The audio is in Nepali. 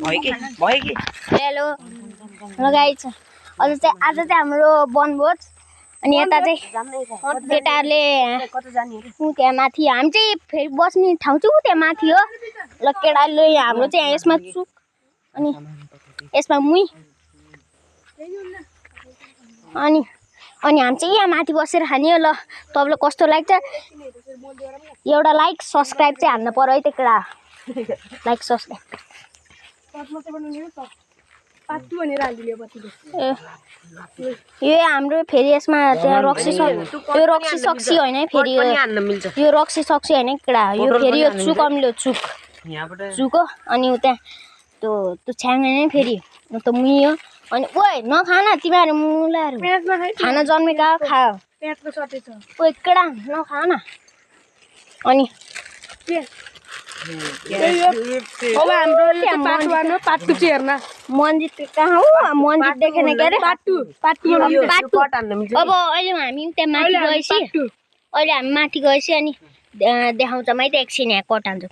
हेलो गाइस आज चाहिँ हाम्रो वनभोज अनि यता चाहिँ केटाहरूले त्यहाँ माथि हामी चाहिँ फेरि बस्ने ठाउँ चाहिँ त्यहाँ माथि हो ल केटाले हाम्रो चाहिँ यसमा चुक अनि यसमा मुई अनि अनि हामी चाहिँ यहाँ माथि बसेर खाने हो ल तपाईलाई कस्तो लाग्छ एउटा लाइक सब्स्क्राइब चाहिँ हान्न पर्यो है त्यो केटा लाइक सब्स्क्राइब यो हाम्रो फेरि यसमा रक्सी यो रक्सी सक्सी होइन है फेरि यो रक्सी सक्सी होइन केटा यो फेरि यो चुक अम्लो चुक चुक हो अनि त्यहाँ त्यो त्यो छ्याङ नै फेरि त मुयो अनि ओए नखाना तिमीहरू मुलाहरू खाना जन्मेका खा ओए केटा नखा न अनि मन्जित कहाँ हो मन्जित देखेन के अरे अब अहिले हामी त्यहाँ माथि गएपछि अहिले हामी माथि गएपछि अनि देखाउँछ मै त एकछिन यहाँ कट हाल्छु